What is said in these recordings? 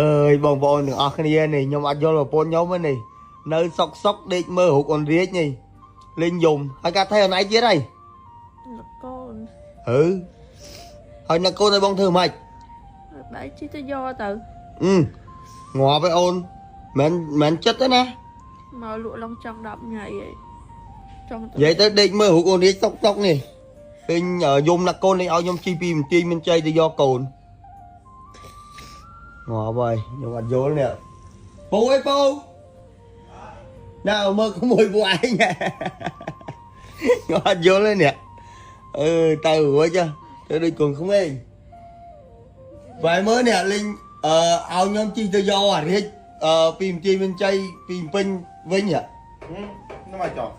អើយបងប្អូនទាំងអស់គ្នានេះខ្ញុំអត់យល់ប្រពន្ធខ្ញុំទេនេះនៅសុកសុកដេកមើលរូបអូនរាជនេះលេងយំហើយកាត់ថៃអនឯងទៀតហើយ កូន ហឺហើយនឹកកូនឲ្យបងធ្វើម៉េច បែរជីទៅយកទៅ អឺងាប់ឯអូនមិនមិនចិត្តទេណា មកលក់ឡងចង់10ថ្ងៃឯងចង់ និយាយទៅដេកមើលរូបអូនរាជសុកសុកនេះពេញយំនឹកកូននេះឲ្យខ្ញុំជីពីមន្ទីរមានជ័យទៅយកកូនងាប់ហើយខ្ញុំអត់យល់នេះពូអើយពូណាមើលក្មួយពួកឯងខ្ញុំអត់យល់ទេនេះអឺទៅរួចទៅដូចកូនក្មេងបែរមើលនេះលេងអឺឲ្យខ្ញុំជីទៅយកអារាជអឺពីមន្ទីរមានជ័យពីពេញវិញហ៎ nó mà chọn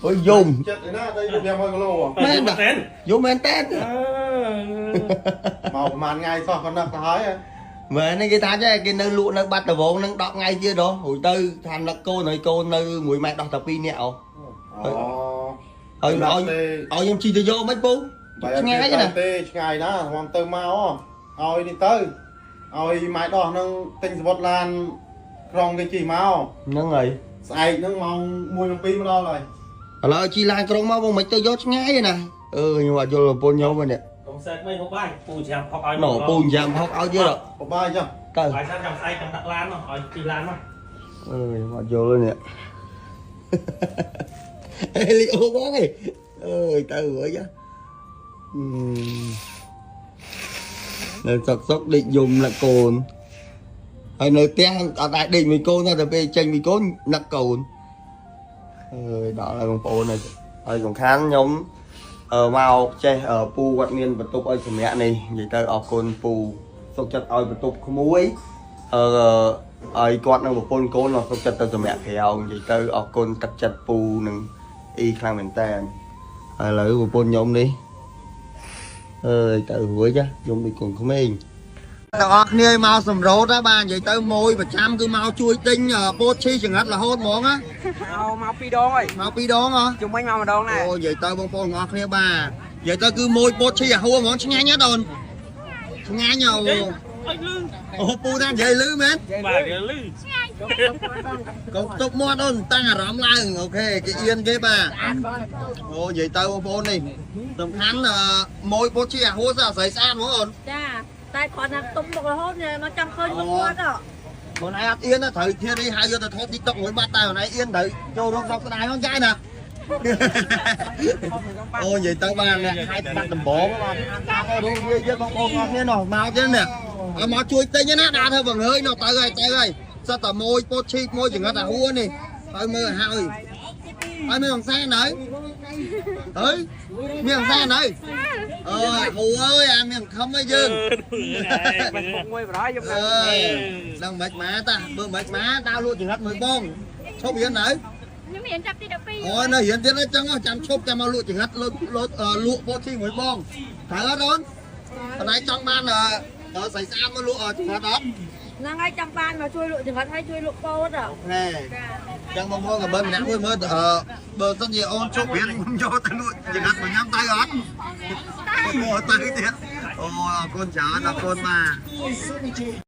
អូយយំ chết rồi đó đây được 500 គីឡូ មែនបាទយំមែនតើ មកប្រហែលថ្ងៃសោះក៏នឹកទៅហើយ មែននេះគេថាចេះគេនៅលក់នៅបាត់ដវងនឹង10ថ្ងៃទៀតហ៎រួចទៅថានឹកកូនហើយកូននៅមួយម៉ែដោះតែ2នាក់អូ អូ ហើយឲ្យឲ្យខ្ញុំជីទៅយកមិនពូឆ្ងាយណា ទេឆ្ងាយណាស់ទៅមកឲ្យនេះទៅឲ្យម៉ែដោះនឹងទិញសវត្តឡានក្រុងគេជិះមក ហ្នឹងហើយ ស្អែកហ្នឹងម៉ោង1ម៉ោង2មកដល់ហើយ ឥឡូវជីឡានក្រុងមកបងមិនទៅយកឆ្ងាយណាអឺខ្ញុំអត់យល់ប្រពន្ធខ្ញុំហ្នឹង កុំសែតមិនហូបបាយពូចាំហុកឲ្យ ណូពូចាំហុកឲ្យទៀត បបាយចុះ ទៅ បាយសិនចាំស្អែកចាំដាក់ឡានមកឲ្យជិះឡានមក អឺខ្ញុំអត់យល់នេះអេលីអូបងអើយទៅរួចនៅសុកសុកដេកយំនឹកកូនហើយនៅផ្ទះអត់អាចដេកមួយកូនទេតែពេលចេញមួយកូននឹកកូនអើយដល់ហើយបងប្អូនហើយហើយសំខាន់ខ្ញុំអឺមកចេះពូគាត់មានបន្ទប់ឲ្យសម្រាប់នេះនិយាយទៅអរគុណពូសុកចិត្តឲ្យបន្ទប់ក្មួយអឺឲ្យគាត់និងប្រពន្ធកូនសុកចិត្តទៅសម្រាប់ក្រៅនិយាយទៅអរគុណទឹកចិត្តពូនិងអ៊ីខ្លាំងមែនតើឥឡូវប្រពន្ធខ្ញុំនេះអើយទៅរួចខ្ញុំដូចកូនក្មេងទាំងអស់គ្នាមកសម្រូតណាបាទនិយាយទៅម៉ួយប្រចាំគឺមកជួយទិញពោតឈីចង្រិតរហូតហ្មងណា មកពីរដងហើយ មកពីរដងហ៎ ជុំវិញមកម្ដងដែរ អូនិយាយទៅបងប្អូនទាំងអស់គ្នាបាទនិយាយទៅគឺម៉ួយពោតឈីអាហួរហ្មងឆ្ងាញ់ណាដូនឆ្ងាញ់អូអូពូណានិយាយលឺមែន បាទលឺ កុំទប់មាត់អូនតាំងអារម្មណ៍ឡើងអូខេគេអៀនគេបាទអូនិយាយទៅបងប្អូននេះសំខាន់ម៉ួយពោតឈីអាហួរស្អាតស្រីស្អាតហ្មងអូន ចាតែគាត់ថាទុំមុខរហូតមកចង់ឃើញមុខគាត់ហ៎ បងឯងអត់អៀនត្រូវធាននេះហើយយកទៅថត TikTok មួយបាត់តែបងឯងអៀនត្រូវចូលរួមសោកស្ដាយហ្នឹងចាយណាអូនិយាយទៅបាទអ្នកខេត្តបាត់ដំបងបាទរួមវាទៀតបងប្អូនអរគ្នានោះមកទៀតនេះឲ្យមកជួយទិញណាដាក់ធ្វើបង្ហើយនោះទៅហើយទៅហើយសិតតែមួយពោតឈីកមួយចង្រិតអាហួរនេះហើយមើលហើយហើយមានអង្សានៅហើយមានអង្សានៅអើហួរអើយអាមានខំអីយើង មួយបរោយខ្ញុំ អើយដឹងមិនមកតាបើមិនមកដើរលក់ចង្រិតមួយបងឈប់រៀននៅ ខ្ញុំរៀនចាប់ទី12 អូនៅរៀនទៀតអញ្ចឹងចាំឈប់ចាំមកលក់ចង្រិតលក់លក់ពោតឈីមួយបងត្រូវអត់អូនអនឯងចង់បានស្រីស្អាតមកលក់ចង្រិតអត់ ហ្នឹងហើយចង់បានមកជួយលក់ចង្រិតហើយជួយលក់ពោតហ៎ ហេចឹងបងប្អូនក៏បើម្នាក់មួយមើលបើសិនជាអូនឈប់រៀនខ្ញុំយកទៅលក់ចង្រិតមកញ៉ាំទៅអត់អូទៅទៀតអូអរគុណច្រើនអរគុណបាទ